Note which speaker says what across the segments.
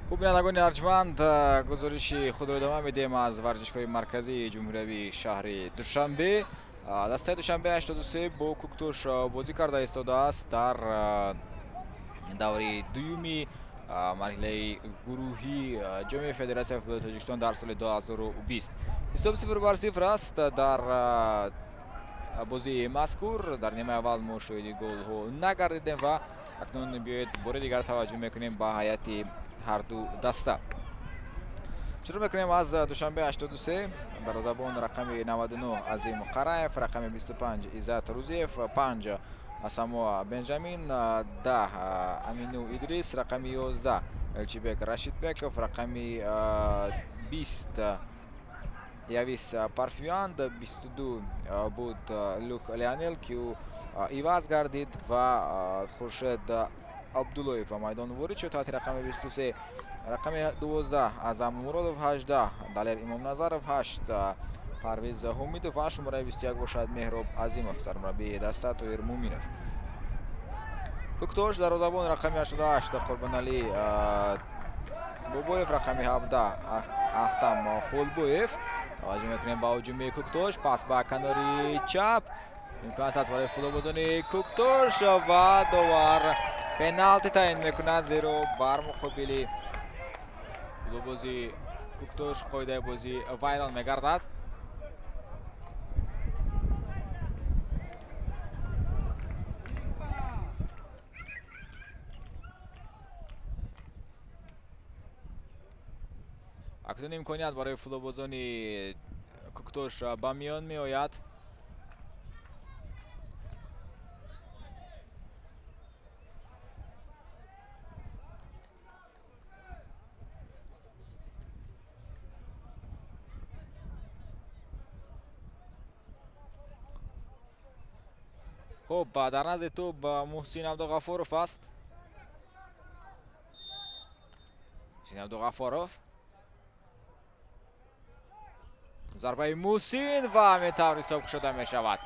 Speaker 1: Хуб, бинандагони арҷманд, гузориши худро идома медиҳем аз варзишгоҳи марказии ҷумҳуриявии шаҳри Душанбе. Дастаи Душанбе 83 бо Куктош бозӣ карда истодааст дар даври дуюми марҳилаи гурӯҳии ҷоми Федератсияи футболи Тоҷикистон дар соли 2020. Ҳисоб 0-0 аст дар бозии мазкур. Дар нимаи аввал мо шоҳиди голҳо нагардидем ва акнун биёед бори дигар таваҷҷӯҳ мекунем ба ҳайати ҳар ду даста. Шурӯъ мекунем аз Душанбе 83. Дарвозабон рақами 99 Азим Қараев, рақами 25 Иззат Рузиев, 5 Асамоа Бенҷамин, 10 Амину Идрис, рақами 11 Элчибек Рашидбеков, рақами 20 Явис Парфюанд, 22 буд Люк Леонел, ки ӯ иваз гардид ва Хуршед Абдуллоев ба майдон ворид шуд таҳти рақами 23, рақами 12 Азам Муродов, 18 Далер Имомназаров, 8 Парвиз Ҳумидов ва шумораи 21 бошад Меҳроб Азимов, сармураббии даста Тоир Муминов. Куктош дарвозабон рақами 88 Қурбоналӣ Бобоев, рақами 17 Ахтам Хулбоев. Таваҷҷӯҳ мекунем ба ҳуҷуми Куктош, пас ба канори чап имконият аст барои футболбозони Куктош ва довар пеналти таъин мекунад, зеро бар муқобили футболбози Куктош қоидаи бозӣ вайрон мегардад. Акнун имконият барои футболбозони Куктош ба миён меояд. Хуб, дар назди тӯб Муҳсин Абдуғафуров аст. Муҳсин Абдуғафуров, зарбаи Муҳсин ва ҳамин тавр ҳисоб кушода мешавад.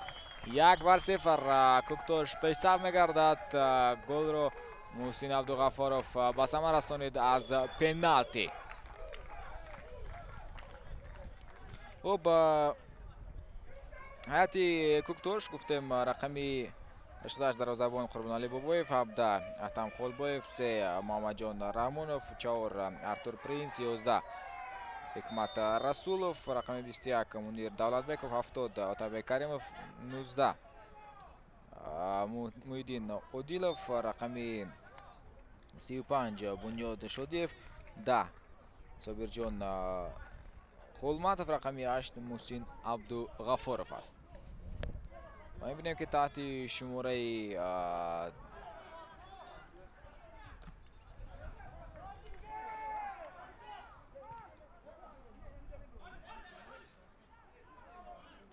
Speaker 1: 1-0 Куктош пешсаф мегардад. Голро Муҳсин Абдуғафуров ба самар расонид аз пеналти. Хуб, ҳайати Куктош гуфтем рақами 88 дарвозабон Қурбоналӣ Бобоев, 17 Ахтам Холбоев, 3 Муҳаммадҷон Раҳмонов, 4 Артур Принс, 11 Ҳикмат Расулов, рақами 21 Мунир Давлатбеков, 70 Отабек Каримов, 19 Муҳиддин Одилов, рақами 35 Бунёд Шодиев, 10 Собирҷон Холматов, рақами 8 Муҳсин Абдуғафуров аст. Ма мебинем, ки таҳти шумораи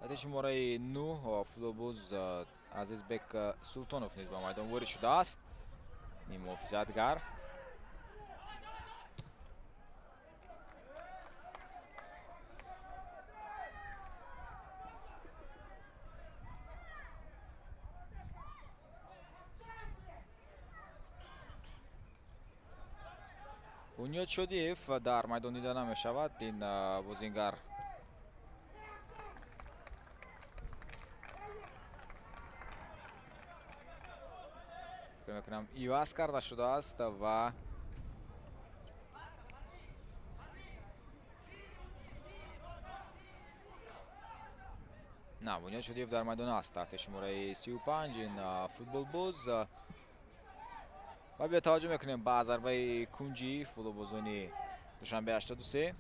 Speaker 1: 9 футболбоз Азизбек Султонов низ ба майдон ворид шудааст. Ниммуҳофизатгар. Бунёд Шодиев дар майдон дида намешавад. Ин бозингар фикр мекунам иваз карда шудааст ва на, Бунёд Шодиев дар майдон аст таҳти шумораи 35 ин футболбоз. Ва биё таваҷҷӯҳ мекунем ба зарбаи кунҷи футболбозони Душанбе 83.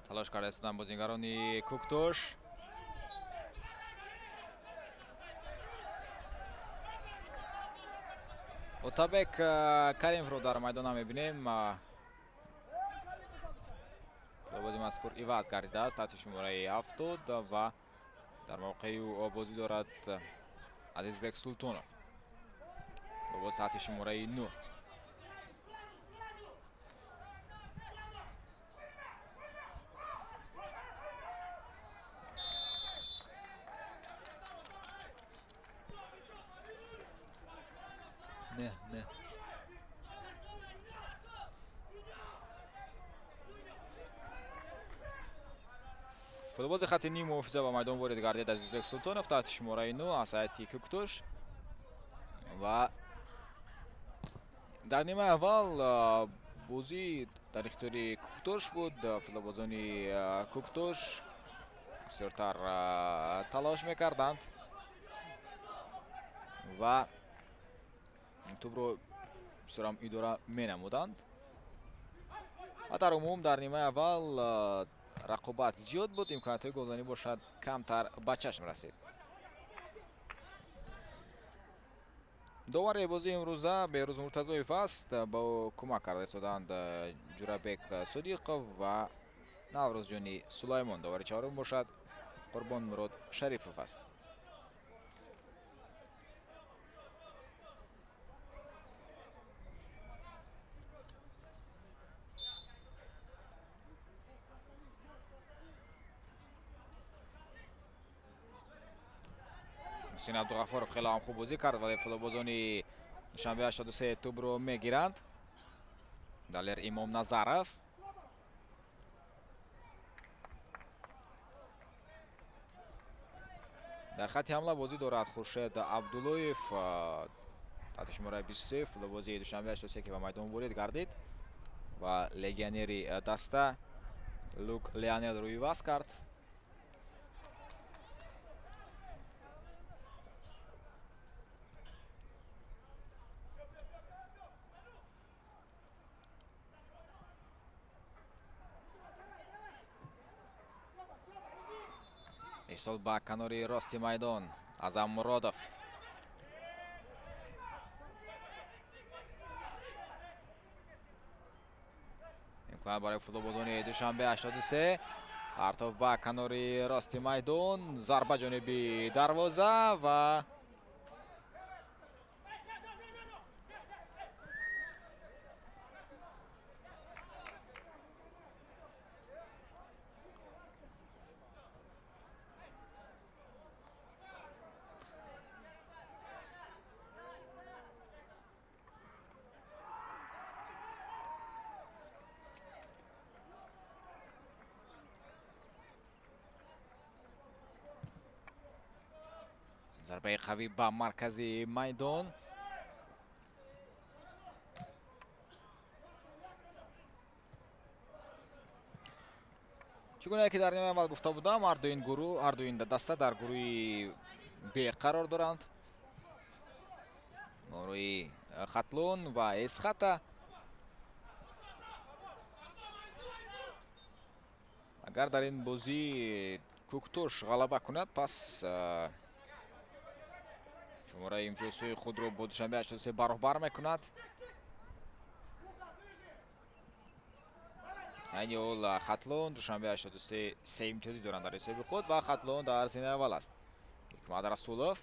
Speaker 1: Талош карда истоданд бозингарони Куктош. Отабек Каримовро дар майдон мебинем. Бозии мазкур иваз гардидааст таҳти шумораи 70 ва дар мавқеи ӯ бозӣ дорад Азизбек Султонов бо таҳти шумораи 9.
Speaker 2: Не, не.
Speaker 1: Футболбози хати ним муҳофиза ба майдон ворид гардид Азизбек Султонов таҳти шумораи 9 аз ҳайати Кӯктош. Ва дар нимаи аввал бозӣ дар ихтиёри Кӯктош буд. Футболбозони Кӯктош бисёртар талош мекарданд ва тӯбро бисёрам идора менамуданд. Ва дар умум дар нимаи аввал рақобат зиёд буд, имкониятҳои голзанӣ бошад камтар ба чашм расид. Довари бозии имрӯза Беҳрӯз Муртазоев аст. Ба ӯ кӯмак карда истоданд Ҷурабек Содиқов ва Наврӯзҷони Сулаймон. Довари чаҳорум бошад Қурбон Мурод Шарифов аст. Ҳусейн Абдуғаффоров хеле ҳам хуб бозӣ кард, вале футболбозони Душанбе 83 тӯбро мегиранд. Далер Имомназаров. Дар хати ҳамла бозӣ дорад Хуршед Абдуллоев таҳти шумораи 23, футболбози Душанбе 83 ки ба майдон ворид гардид ва легионери даста Лук Леонелро иваз кард. Ирсол ба канори рости майдон Азам Муродов. Имкон барои футболбозони Душанбе 83. Партов ба канори рости майдон, зарба ҷониби дарвоза ва зарбаи қавӣ ба маркази майдон. Чӣ гуна ки дар нимаи аввал гуфта будам, ҳарду ин гурӯҳ, ҳарду ин даста дар гурӯҳи Б қарор доранд. Гурӯҳи Хатлон ва Эсхата. Агар дар ин бозӣ Кӯктош ғалаба кунад, пас шумораи имтиёзҳои худро бо Душанбе 83 баробар мекунад. Айни ҳол Хатлон, Душанбе 83 се имтиёзӣ доранд дар ҳисоби худ ва Хатлон дар зинаи аввал аст. Ҳикмат Расулов.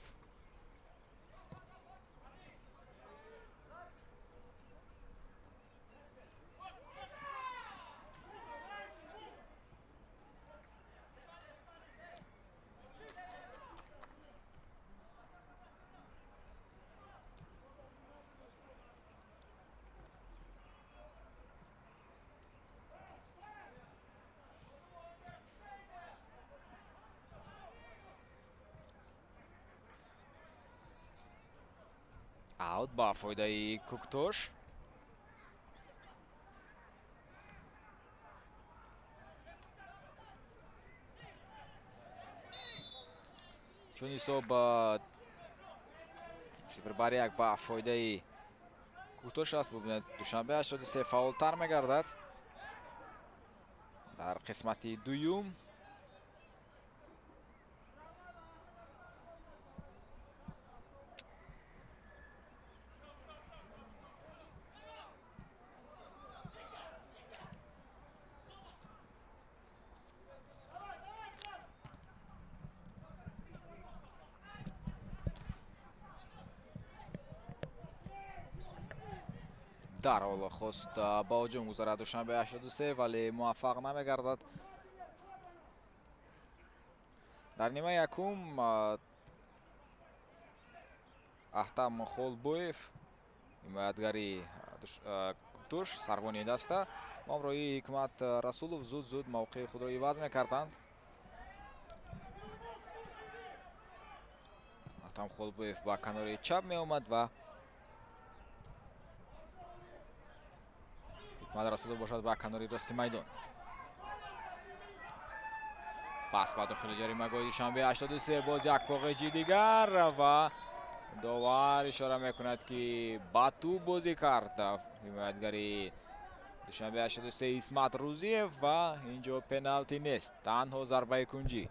Speaker 1: Аут ба фоидаи Кӯктош. Чун ҳисоб 0-1 ба фоидаи Кӯктош аст, бубинед Душанбе 83 фаъолтар мегардад дар қисмати дуюм. Дарҳол хост ба ҳуҷум гузарад Душанбе 83, вале муваффақ намегардад. Дар нимаи якум Аҳтам Холбоев, ҳимоятгари Куктуш, сарвони даста, бо ҳамроҳии Ҳикмат Расулов зуд-зуд мавқеи худро иваз мекарданд. Аҳтам Холбоев ба канори чап меомад ва Ҳикмат Расулов бошад ба канори рости майдон. Пас ба дохили ҷаримагоҳи Душанбе 83 боз як поғеҷи дигар ва довар ишора мекунад, ки ба тӯб бозӣ кард ҳимоятгари Душанбе 83 Исмат Рӯзиев ва инҷо пеналти нест, танҳо зарбаи кунҷӣ.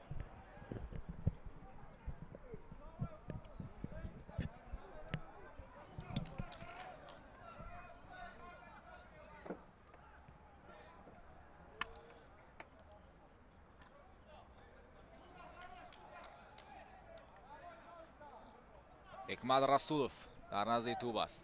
Speaker 1: Ҳикмат Расулов дар назди тӯб аст.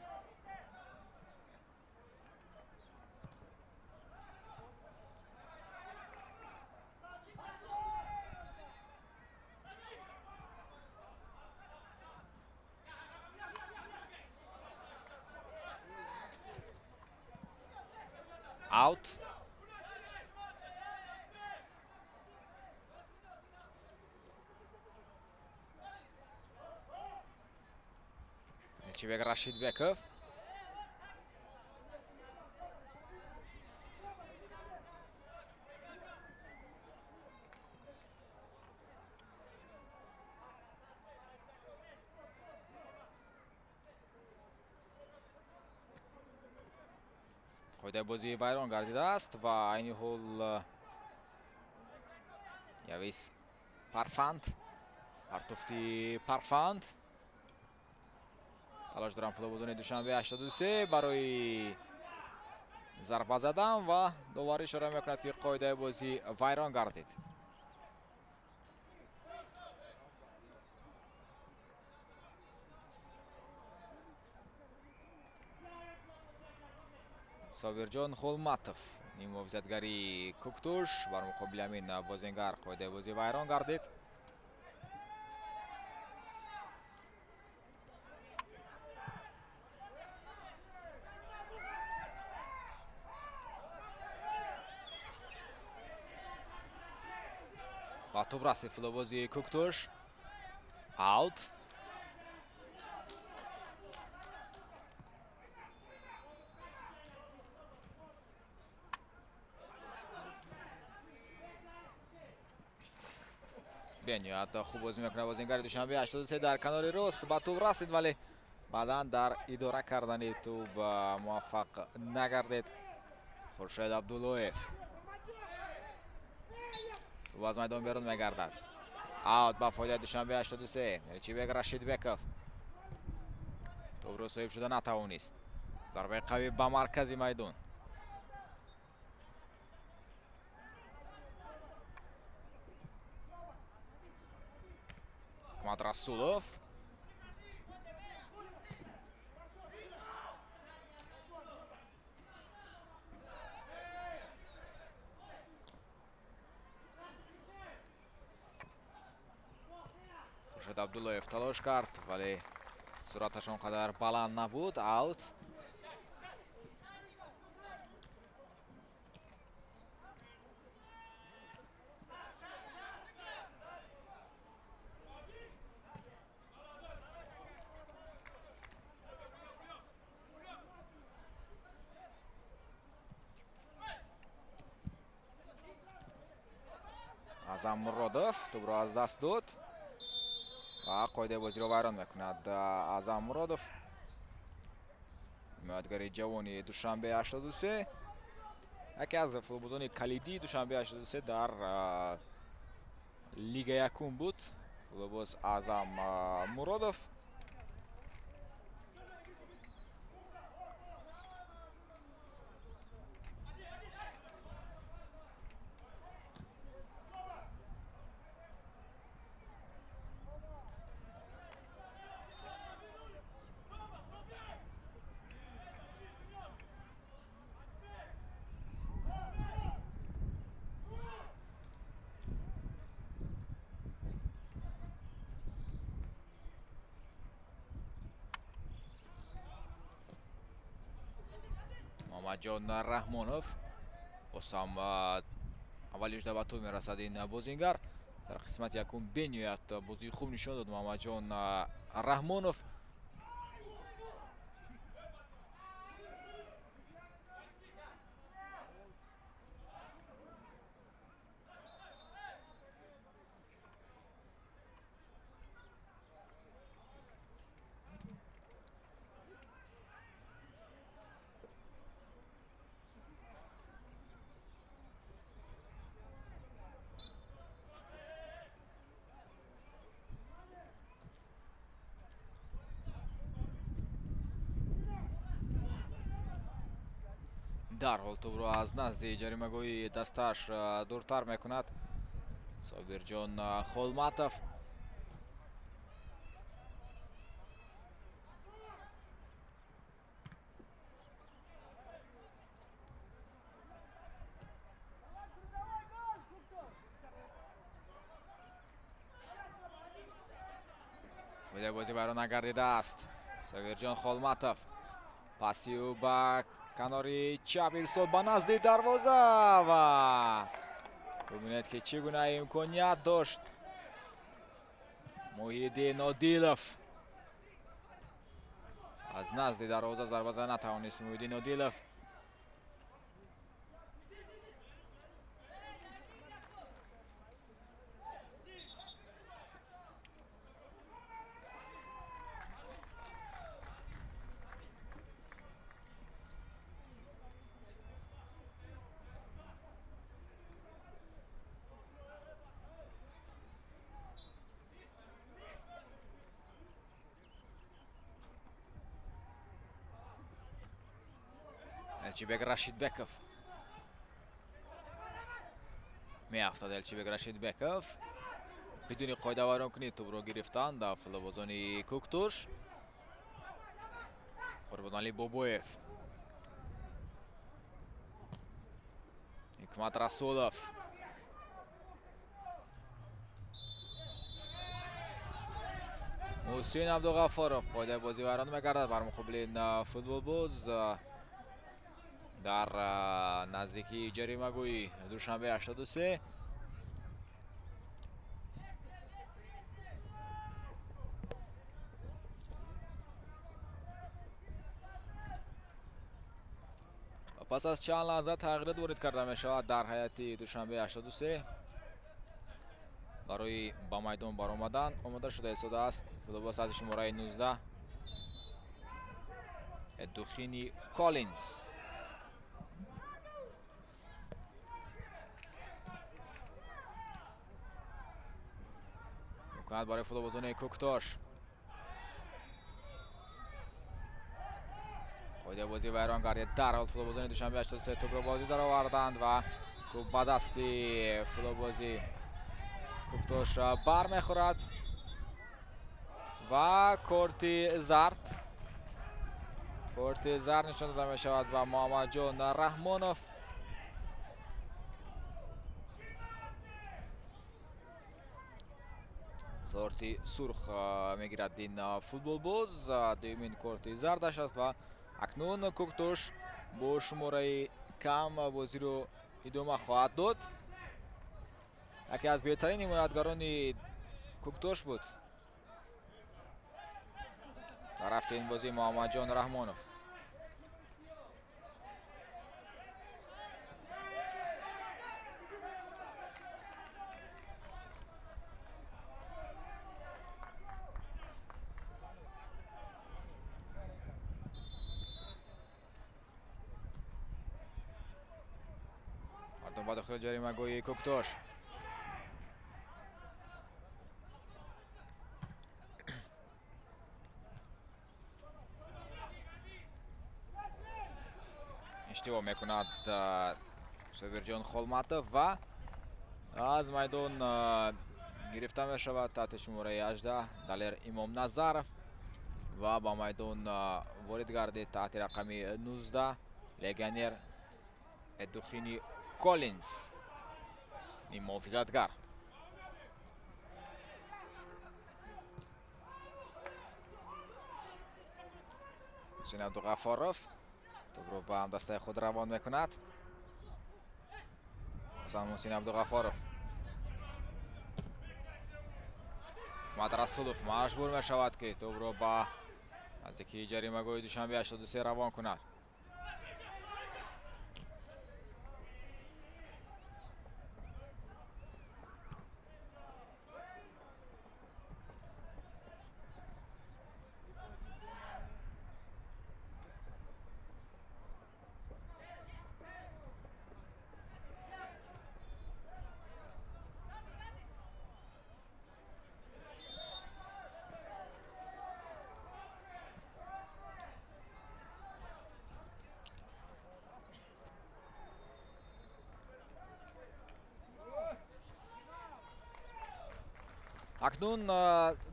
Speaker 1: Аут. Элчибек Рашидбеков. Қоидаи бозӣ вайрон гардидааст ва айни ҳол Явис Парфанд, партофти Парфанд. Талош дорам футболбозони Душанбе 83 барои зарба задан ва довар ишора мекунад, ки қоидаи бозӣ вайрон гардид. Собирҷон Холматов, ниммуҳофизатгари Куктуш, бар муқобили ҳамин бозингар қоидаи бозӣ вайрон гардид. Ба тӯб расид футболбози Куктуш. Аут. Бениҳоят хуб бозӣ мекунад бозингари Душанбе 83 дар канори рост ба тӯб расид, вале баъдан дар идора кардани тӯб муваффақ нагардид. Хуршед Абдуллоев тӯб аз майдон берун мегардад. Аут ба фоидаи Душанбе 83. Элчибек Рашидбеков тӯбро соҳиб шуда натавонист. Зарбаи қавӣ ба маркази майдон. Ҳикмат Расулов. Хуршед Абдуллоев талош кард, вале суръаташ он қадар баланд набуд. Аут. Аъзам Муродов тӯбро аз даст дод ва қоидаи бозиро вайрон мекунад. Аъзам Муродов, ҳимоятгари ҷавони Душанбе 83, яке аз футболбозони калидии Душанбе 83 дар лига якум буд. Футболбоз Аъзам Муродов. Муҳаммадҷон Раҳмонов боз ҳам аввали 18 ба тӯб мерасад ин бозингар. Дар қисмати якум бениҳоят бозии хуб нишон дод Муҳаммадҷон Раҳмонов. Дарҳол тӯбро аз назди ҷаримагоҳи дастааш дуртар мекунад Собирҷон Холматов. Бозӣ вайрон нагардидааст. Собирҷон Холматов паси ӯ ба канори чап ирсол ба назди дарвоза ва бубинед ки чӣ гуна имконият дошт Муҳиддин Одилов. Аз назди дарвоза зарба зада натавонист Муҳиддин Одилов. Элчибек Рашидбеков меафтад. Элчибек Рашидбеков бидуни қоидавайронкунӣ тӯбро гирифтанд дар футболбозони Кӯктош. Қурбоналӣ Бобоев, Ҳикмат Расулов, Муҳсин Абдуғаффоров қоидаи бозӣ вайрон мегардад бар муқобили футболбоз дар наздикии ҷаримагӯи Душанбе 83. Пас аз чанд лаҳза тағйирот ворид карда мешавад дар ҳайати Душанбе 83. Барои ба майдон баромадан омода шуда истодааст футболбоз таҳти шумораи 19 Эдухини Коллинз. Имконият барои футболбозони Кӯктош. Қоидаи бозӣ вайрон гардид. Дарҳол футболбозони Душанбе 83 тӯбро бозӣ дароварданд ва тӯб ба дасти футболбози Кӯктош бармехӯрад ва корти зард. Корти зард нишон дода мешавад ба Муҳаммадҷон Раҳмонов. Корти сурх мегирад ин футболбоз. Дуюмин корти зардаш аст ва акнун Кӯктош бо шумораи кам бозиро идома хоҳад дод. Яке аз беҳтарин ҳимоятгарони Кӯктош буд дар рафти ин бозӣ Муҳаммадҷон Раҳмонов. Ба дохили ҷаримагоҳи Кӯктош. Иштибоҳ мекунад Собирҷон Холматов ва аз майдон гирифта мешавад таҳти шумораи 18 Далер Имомназаров ва ба майдон ворид гардид таҳти рақами 19 легионер Эдухини Коллинз, муҳофизатгар. Ҳусейн Абдуғаффоров Тӯбро ба ҳамдастаи худ равон мекунад. Ҳасан Муҳсин Абдуғафоров. Ҳикмат Расулов маҷбур мешавад, ки тӯбро ба наздикии ҷаримагоҳи Душанбе 83 равон кунад. Акнун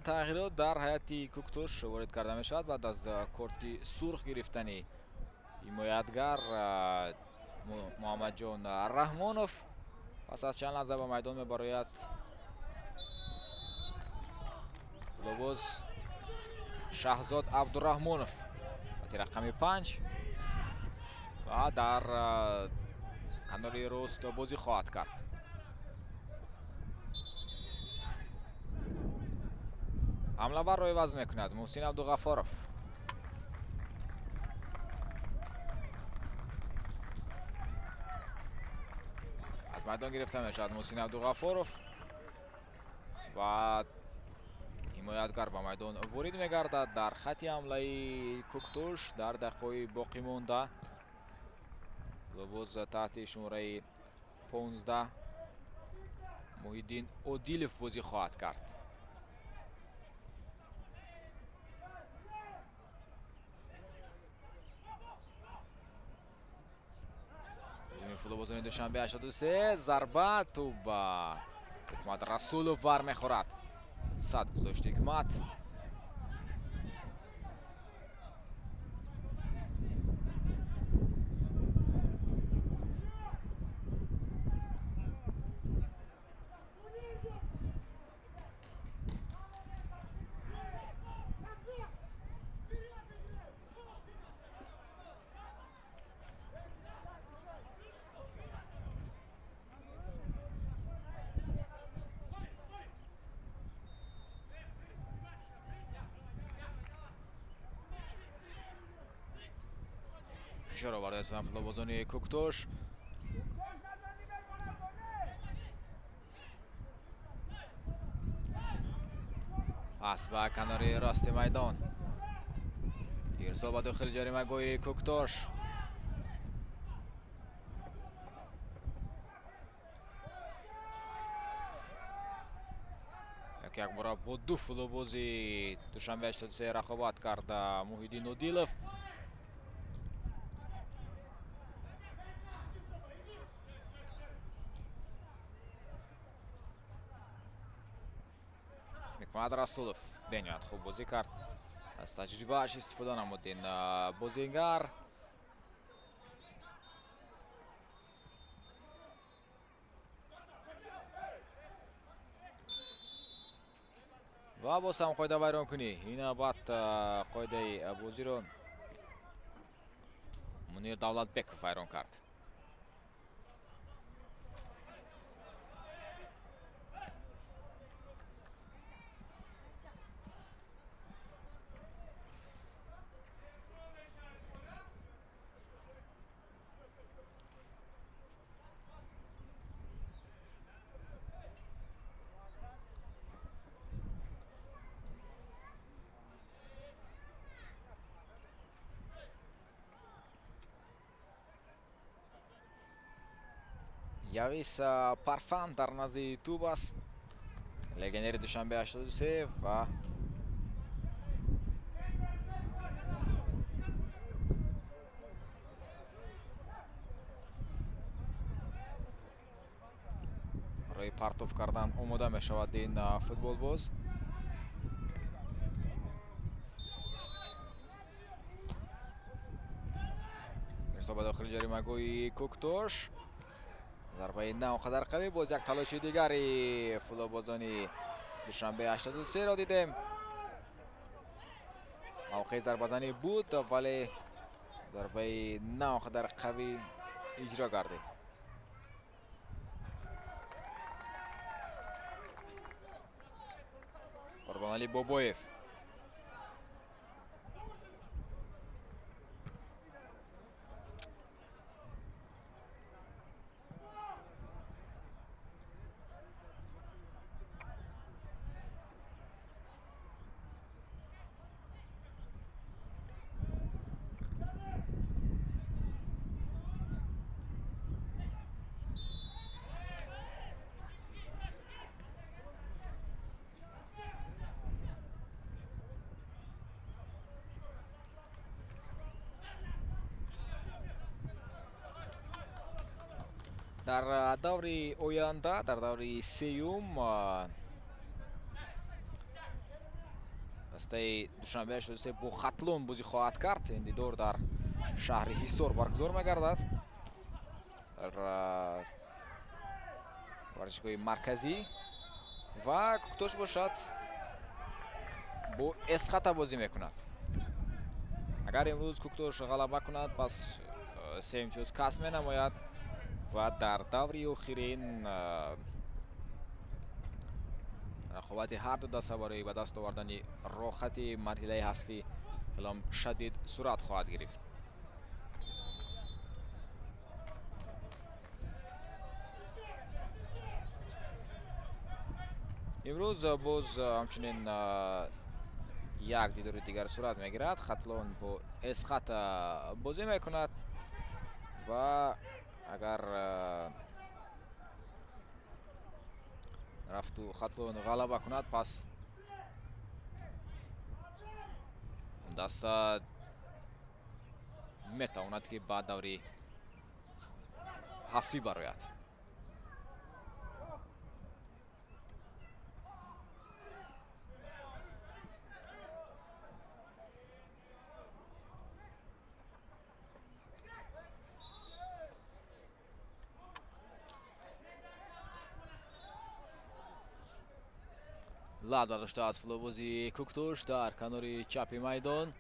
Speaker 1: тағйирот дар ҳайати Кӯктош ворид карда мешавад баъд аз корти сурх гирифтани ҳимоятгар Муҳаммадҷон Раҳмонов. Пас аз чанд лаҳза ба майдон мебарояд футболбоз Шаҳзод Абдураҳмонов бати рақами 5 ва дар канори рост бозӣ хоҳад кард. Ҳамлаварро иваз мекунад Муҳсин Абдуғафоров. Аз майдон гирифта мешавад Муҳсин Абдуғафоров ва ҳимоятгар ба майдон ворид мегардад дар хати ҳамлаи Кӯктош дар дақиқаҳои боқӣ монда. Боз таҳти шумораи 15 Муҳиддин Одилов бозӣ хоҳад кард. Футболбозони Душанбе 83 зарба, тӯб ба Ҳикмат Расулов бармехӯрад. Сад гузошт Ҳикмат. Фишор оварда истодан футболбозони Кӯктош. Пас ба канори рости майдон. Ирсол ба дохили ҷаримагоҳи Кӯктош. Як бора бо ду футболбози Душанбе 83 рақобат карда Муҳиддин Одилов. Ҳикмат Расулов бениҳоят хуб бозӣ кард, аз таҷрибааш истифода намуд ин бозингар. Ва боз ҳам қоида вайронкунӣ. Ин навбат қоидаи бозиро Мунир Давлатбеков вайрон кард. Явис Парфан дар назди тӯб аст. Легионери Душанбе 83 ва барои партов кардан омода мешавад ин футболбоз. Ирсол ба дохили ҷаримагоҳи Кӯктош. Зарбаи на он қадар қавӣ, боз як талоши дигари футболбозони Душанбе 83-ро дидем. Мавқеи зарбазанӣ буд, вале Зарбаи на он қадар қавӣ иҷро гардид. Қурбоналӣ Бобоев. Дар даври оянда, дар даври сеюм, дастаи Душанбе 83 бо Хатлон бозӣ хоҳад кард. Ин дидор дар шаҳри Ҳисор баргузор мегардад, дар варзишгоҳи марказӣ, ва Куктош бошад бо Эсхата бозӣ мекунад. Агар имрӯз Куктош ғалаба кунад, пас се имтиёз касб менамояд ва дар даври охирин рақобати ҳар ду даста барои ба даст овардани роҳхати марҳилаи ҳазфӣ филом шадид сурат хоҳад гирифт. Имрӯз боз ҳамчунин як дидори дигар сурат мегирад. Хатлон бо Эсхата бозӣ мекунад ва агар рафту Хатлон ғалаба кунад, пас даста метавонад ки ба даври ҳазфӣ барояд. Лад бардошта аз футболбози Куктош дар канори чапи майдон.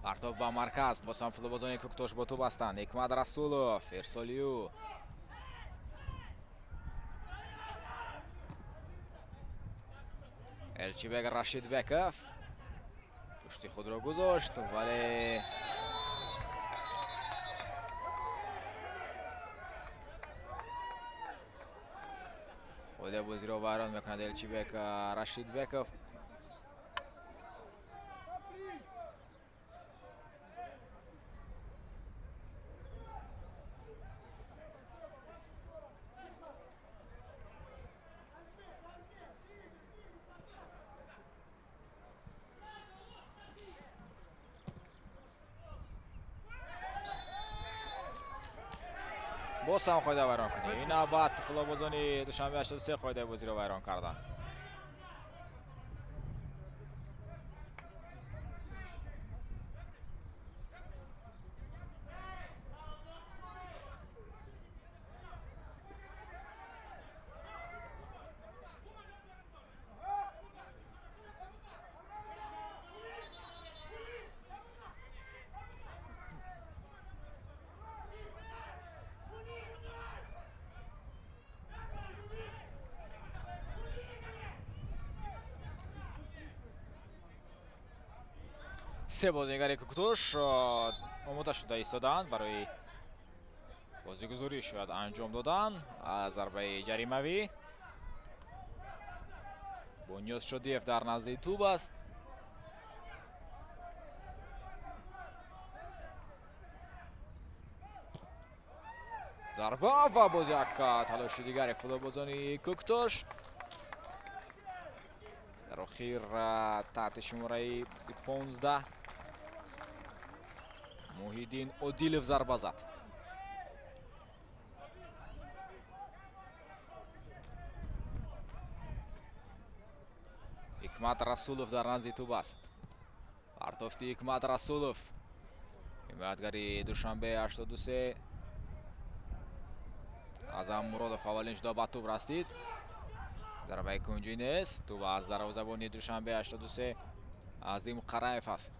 Speaker 1: Партов ба марказ, боз ҳам футболбозони Куктош бо тӯб ҳастанд. Ҳикмат Расулов, Ирсолию. Элчибек Рашидбеков пушти худро гузошт, вале худи бозиро вайрон мекунад Элчибек Рашидбеков. Боз ҳам қоида вайрон кунед. Ин навбат футболбозони Душанбе 83 қоидаи бозиро вайрон карданд. Се бозигари Куктош омода шуда истодаанд барои бозигузорӣ шояд анҷом додан аз зарбаи ҷаримавӣ. Бунёд Шодиев дар назди тӯб аст. Зарба ва боз як талоши дигари футболбозони Куктош. Дар охир таҳти шумораи 15 Муҳиддин Одилов зарба зад. Ҳикмат Расулов дар назди тӯб аст. Партофти Ҳикмат Расулов, ҳимоятгари Душанбе 83. Азам Муродов аввалин шуда ба тӯб расид. Зарбаи кунҷӣ нест. Тӯб аз дарвозабони Душанбе 83 Азим Қараев аст.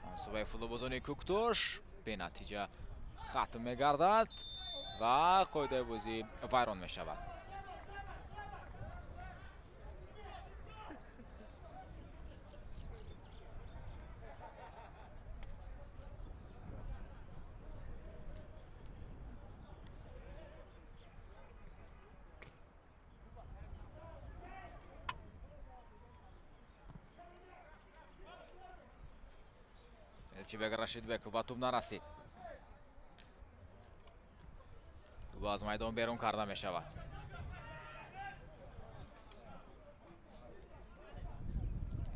Speaker 1: Мансубаи футболбозони Кӯктош бенатиҷа хатм мегардад ва қоидаи бозӣ вайрон мешавад. Элчибек Рашидбеков ба тӯб нарасид. Тӯб аз майдон берун карда мешавад.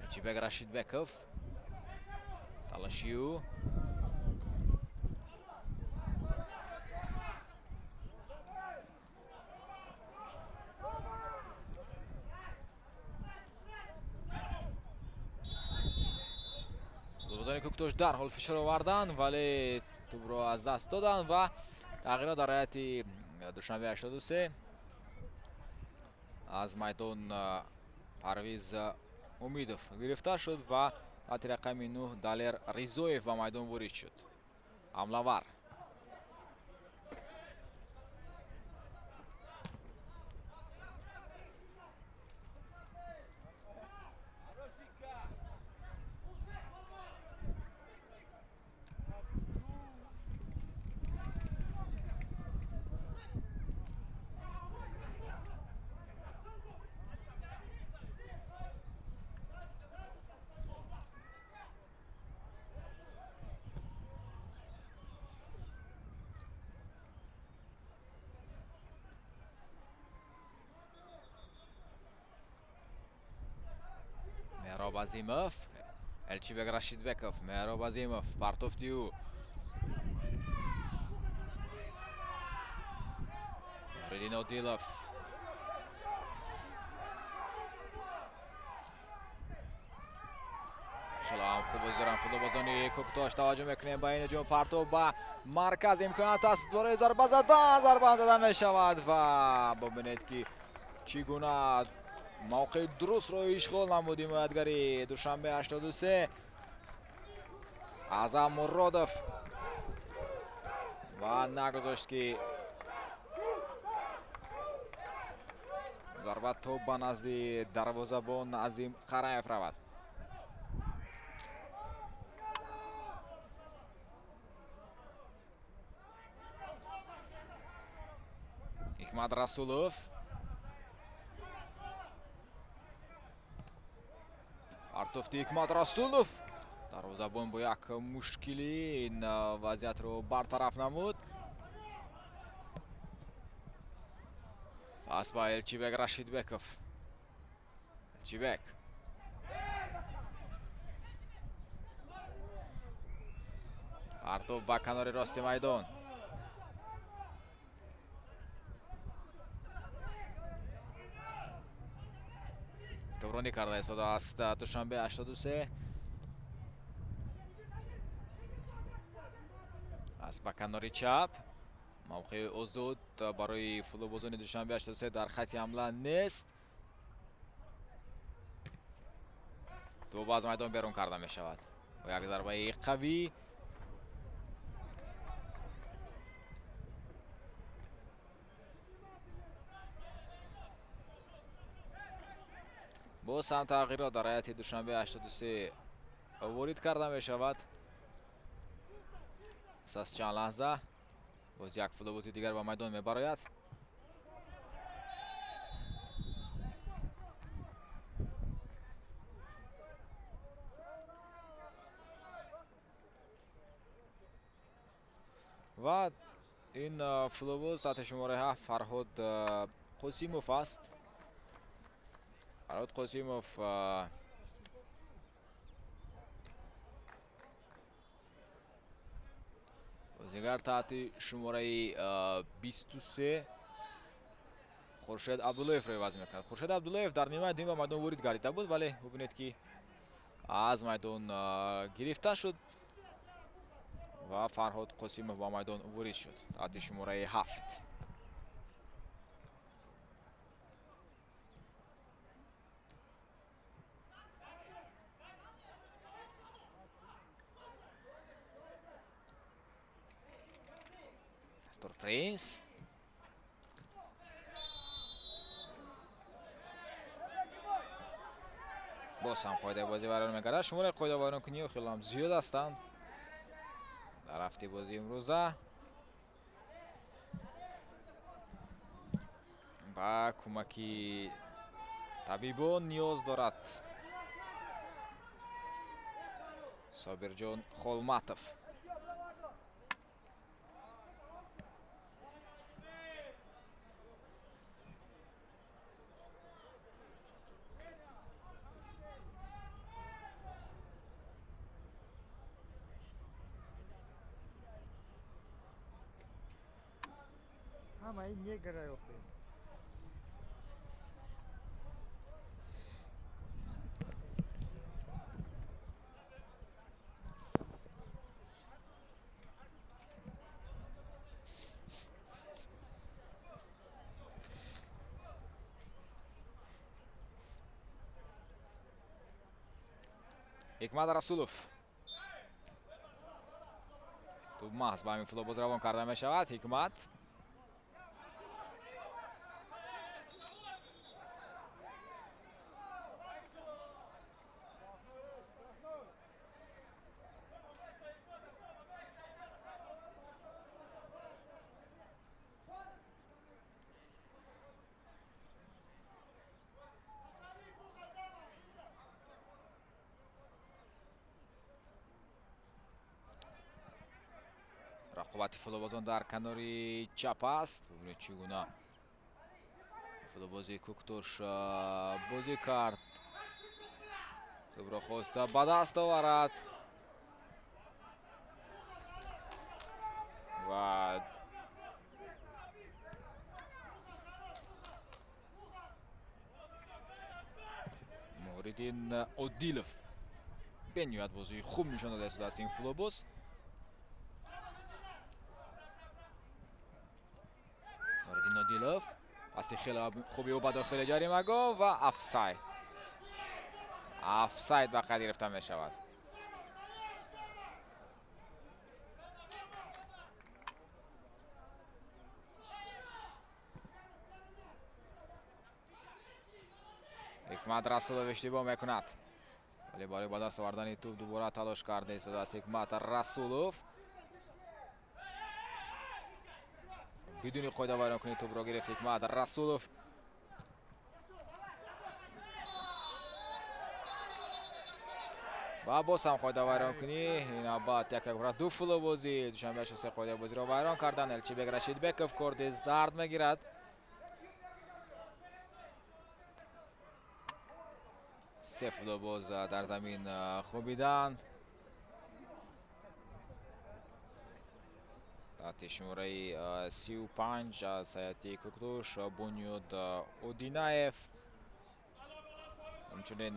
Speaker 1: Элчибек Рашидбеков талаши ӯ. Футболбозони Кӯктош дарҳол фишор оварданд, вале тӯбро аз даст доданд ва тағйирот дар ҳайати Душанбе 83. Аз майдон Парвиз Умидов гирифта шуд ва таҳти рақами 9 Далер Ризоев ба майдон ворид шуд. Ҳамлавар. Меҳроб Азимов, Элчибек Рашидбеков, Меҳроб Азимов, партофти ӯ. Муҳриддин Одилов. Хеле ҳам хуб бозӣ доранд футболбозони Кӯктош. Таваҷҷӯҳ мекунем ба ин ҳуҷум. Партов ба марказ, имконият аст барои зарба задан. Зарба ҳам зада мешавад ва бибинед ки чӣ гуна мавқеи дурустро ишғол намуд ҳимоятгари Душанбе 83 Азам Муродов ва нагузошт ки зарба тӯб ба назди дарвозабон Азим Қараев равад. Ҳикмат Расулов. Партофти Ҳикмат Расулов. Дарвозабон бо як мушкилӣ ин вазъиятро бартараф намуд. Пас ба Элчибек Рашидбеков. Элчибек. Партоф ба канори рости майдон. Тӯбронӣ карда истодааст Душанбе 83. Аз ба канори чап. Мавқеи озод барои футболбозони Душанбе 83 дар хати ҳамла нест. Тӯб аз майдон берун карда мешавад. Бо як зарбаи қавӣ. Боз ҳам тағйирот дар ҳайати Душанбе 83 ворид карда мешавад. Пас аз чанд лаҳза боз як футболбози дигар ба майдон мебарояд. Ва Ин футболбоз таҳти шумораи 7 Фарҳод Қосимов аст. Фарҳод Қосимов бозигар таҳти шумораи 23 Хуршед Абдуллоевро иваз мекунад. Хуршед Абдуллоев дар нимаи дуюм ба майдон ворид гардида буд, вале бубинед ки аз майдон гирифта шуд ва Фарҳод Қосимов ба майдон ворид шуд таҳти шумораи 7. Артур Принс. Боз ҳам қоидаи бозӣ вайрон мекард. Шумораи қоида вайронкуниҳо хеле ҳам зиёд ҳастанд дар ҳафти бозии имрӯза. Ба кӯмаки табибон ниёз дорад Собирҷон Холматов. Ҳикмат Расулов. Тӯб маҳз ба ҳамин футболбоз равон карда мешавад. Ҳикмат рақобати футболбозон дар канори чап аст. Бубинед чӣ гуна футболбози Куктош бозӣ кард. Тӯбро хоста ба даст оварад ва Муҳриддин Одилов бениҳоят бозии хуб нишон дода истодааст ин футболбоз. Одилов паси хеле хуби ӯ ба дохили ҷаримагоҳ ва офсайд. Офсайд ба қайд гирифта мешавад. Ҳикмат Расулов иштибоҳ мекунад, вале барои ба даст овардани тӯб дубора талош карда истодааст Ҳикмат Расулов. Бидуни қоида вайронкунӣ тӯбро гирифт Ҳикмат Расулов. Ва боз ҳам қоида вайронкунӣ. Ин навбат як як ду футболбози Душанбе 83 қоидаи бозиро вайрон карданд. Элчибек Рашидбеков корди зард мегирад. Се футболбоз дар замин хобиданд. Таҳти шумораи 35 аз ҳайати Куктош Бунёд Одинаев, ҳамчунин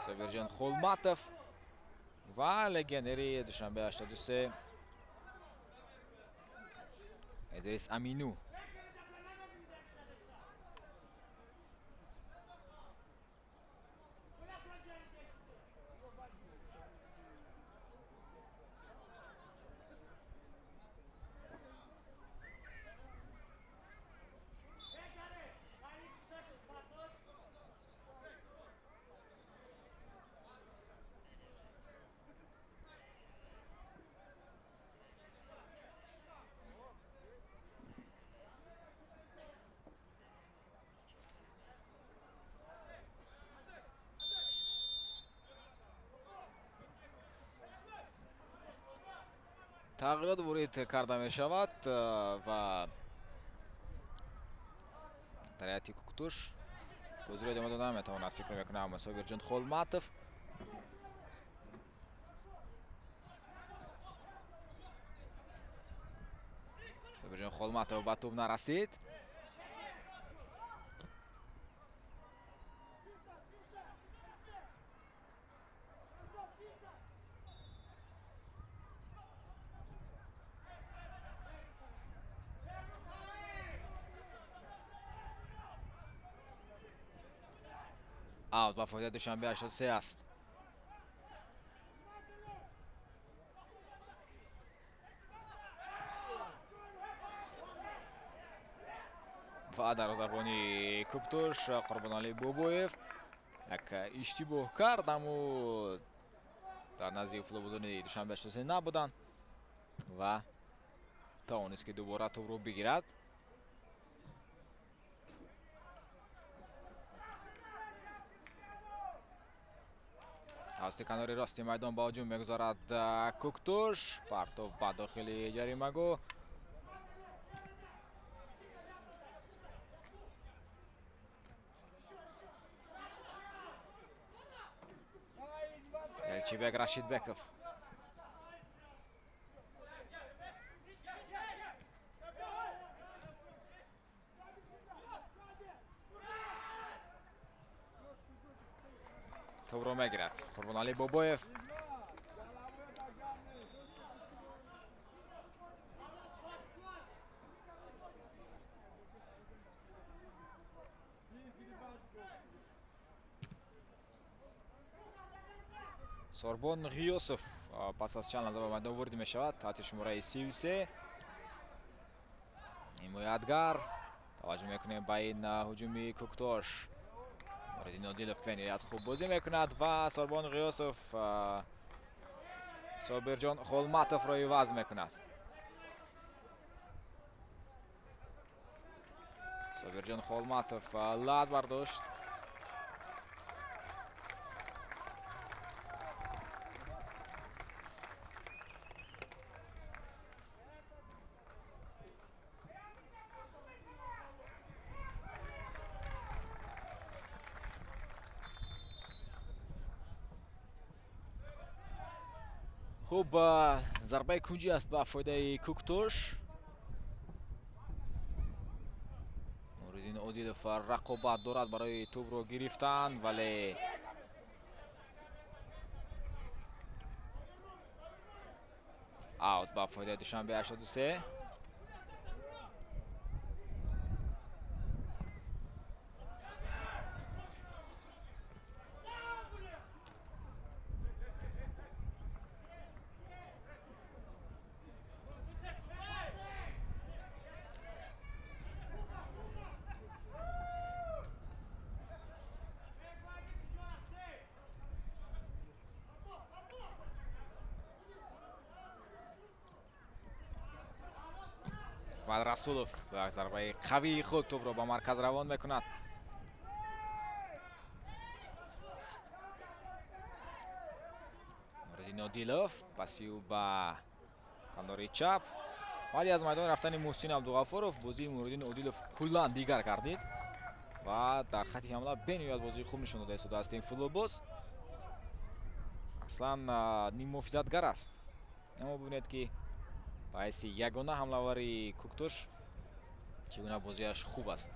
Speaker 1: Собирҷон Холматов ва легионери Душанбе 83 Идрис Амину. Тағйирот ворид карда мешавад ва дар ҳайати Куктуш бозиро идома дода наметавонад, фикр мекунам Собирҷон Холматов. Собирҷон Холматов ба тӯб нарасид. Аут ба фоидаи Душанбе 83 аст. Ва дарвозабони Куктуш Қурбоналӣ Бобоев як иштибоҳ кард, аммо дар назди футболбозони Душанбе 83 набуданд ва тавонист ки дубора тӯбро бигирад. Тавассути канори рости майдон ба ҳуҷум мегузорад Куктуш. Партов ба дохили ҷаримагоҳ. Элчибек Рашидбеков. Тӯбро мегирад Қурбоналӣ Бобоев. Сорбон Ғиёсов пас аз чанд лаҳза ба майдон ворид мешавад таҳти шумораи 33. Ҳимоятгар. Таваҷҷӯҳ мекунем ба ин ҳуҷуми Куктош. Нуриддин Одилов бениҳоят хуб бозӣ мекунад ва Сорбон Ғиёсов Собирҷон Холматовро иваз мекунад. Собирҷон Холматов лат бардошт. Хуб, зарбаи кунҷӣ аст ба фоидаи Куктуш. Нуриддин Одилов рақобат дорад барои тӯбро гирифтан, вале аут ба фоидаи Душанбе 83. Расулов ба зарбаи қавии худ тӯбро ба марказ равон мекунад. Нуриддин Одилов паси ӯ ба канори чап. Баъди аз майдон рафтани Муҳсин Абдуғафуров бозии Нуриддин Одилов куллан дигар гардид ва дар хати ҳамла бениҳоят бозии хуб нишон дода истодааст ин футболбоз. Аслан ниммуҳофизатгар аст. Аммо бибинед ки ба ҳайси ягона ҳамлавари Куктуш чӣ гуна бозиаш хуб аст.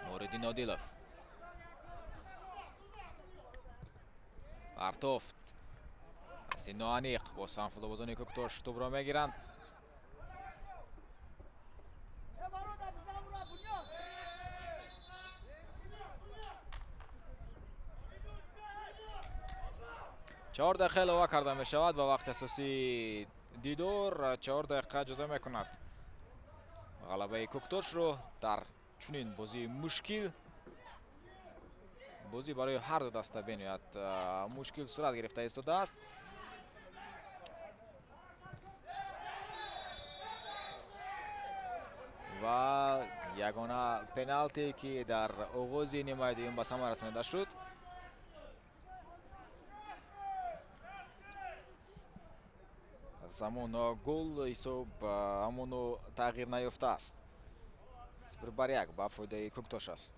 Speaker 1: Нуриддин Одилов партофт. Паси ноаниқ боз ҳам футболбозони Куктуш тӯбро мегиранд. 4 дақиқа илова карда мешавад ба вақти асосии дидор. 4 дақиқа ҷудо мекунад ғалабаи Куктошро дар чунин бозии мушкил. Бозӣ барои ҳар ду даста бениҳоят мушкил сурат гирифта истодааст. Ва ягона пеналте ки дар оғози нимаи дуюм ба самар расонида шуд. Аз ҳамон гол ҳисоб ҳамоно тағйир наёфтааст. 0-1 ба фоидаи Кӯктош аст.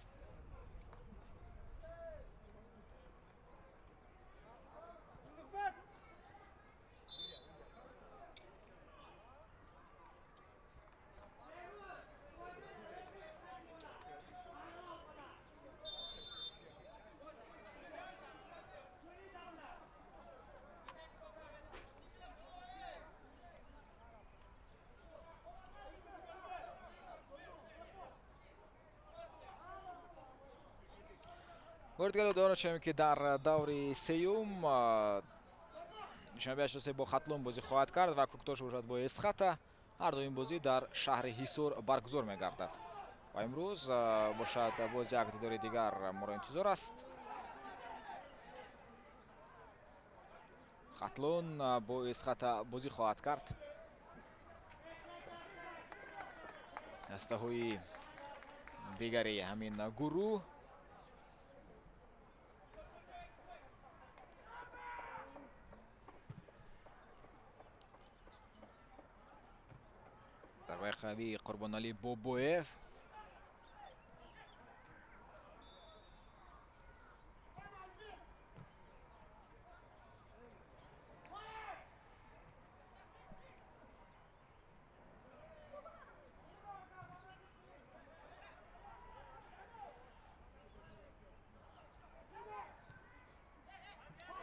Speaker 1: Бори дигар ёдовар мешавем, ки дар даври сеюм Душанбе 83 бо Хатлон бозӣ хоҳад кард ва Кӯктош бошад бо Эсхата. Ҳар ду ин бозӣ дар шаҳри Ҳисор баргузор мегардад. Ва имрӯз бошад боз як дидори дигар моро интизор аст. Хатлон бо Эсхата бозӣ хоҳад кард. Дастаҳои дигари ҳамин гурӯҳ зарбаи қавии Қурбоналӣ Бобоев.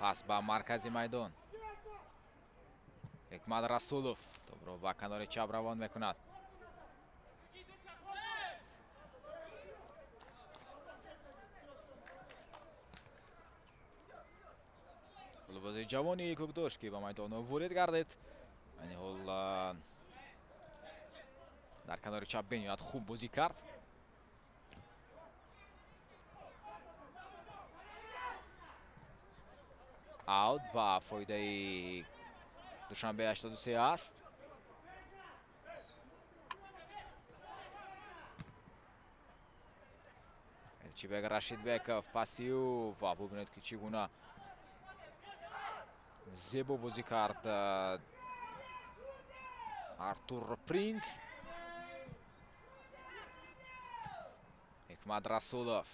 Speaker 1: Пас ба маркази майдон. Ҳикмат Расулов топро ба канори чап равон мекунад. Голбози ҷавони Кӯкдош, ки ба майдон ворид гардид, айни ҳол дар канори чап бениҳоят хуб бозӣ кард. Аут ба фоидаи Душанбе 83 аст. Элчибек Рашидбеков паси ӯ ва бубинед, ки чӣ гуна зебо бозӣ кард Артур Принс. Ҳикмат Расулов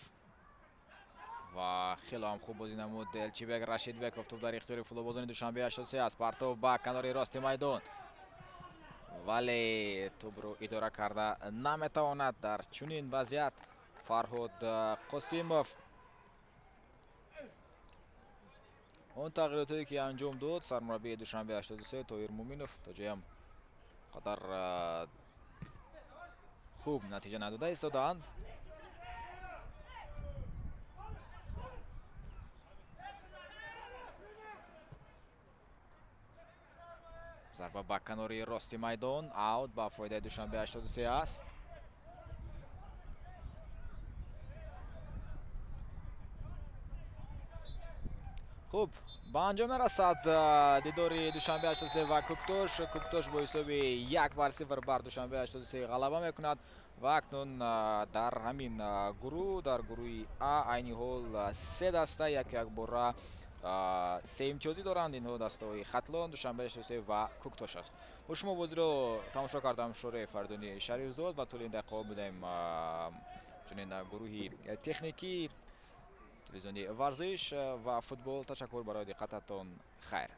Speaker 1: ва хеле ҳам хуб бозӣ намуд Элчибек Рашидбеков. Топ дар ихтиёри футболбозони Душанбе 83 аст. Партов ба канори рости майдон, вале топро идора карда наметавонад дар чунин вазъият Фарҳод Қосимов. Он тағйиротое ки анҷом дод сармураббии Душанбе 83 Тоҳир Муъминов, то ҷоям қадар хуб натиҷа надода истодаанд. Зарба ба канори рости майдон, аут ба фоидаи Душанбе 83 аст. Хуб, ба анҷом мерасад дидори Душанбе 83 ва Кӯктош. Кӯктош бо ҳисоби 1-0 бар Душанбе 83 ғалаба мекунад ва акнун дар ҳамин гурӯҳ, дар гурӯҳи А, айни ҳол се даста як якбора се имтиёзӣ доранд. Инҳо дастаҳои Хатлон, Душанбе 83 ва Кӯктош аст. Бо шумо бозиро тамошо кардам Шӯрои Фардуни Шарифзод ва тӯли ин дақиқаҳо будем чунин гурӯҳи техникӣ телевизиони варзиш ва футбол. Ташаккур барои диққататон. Хайр.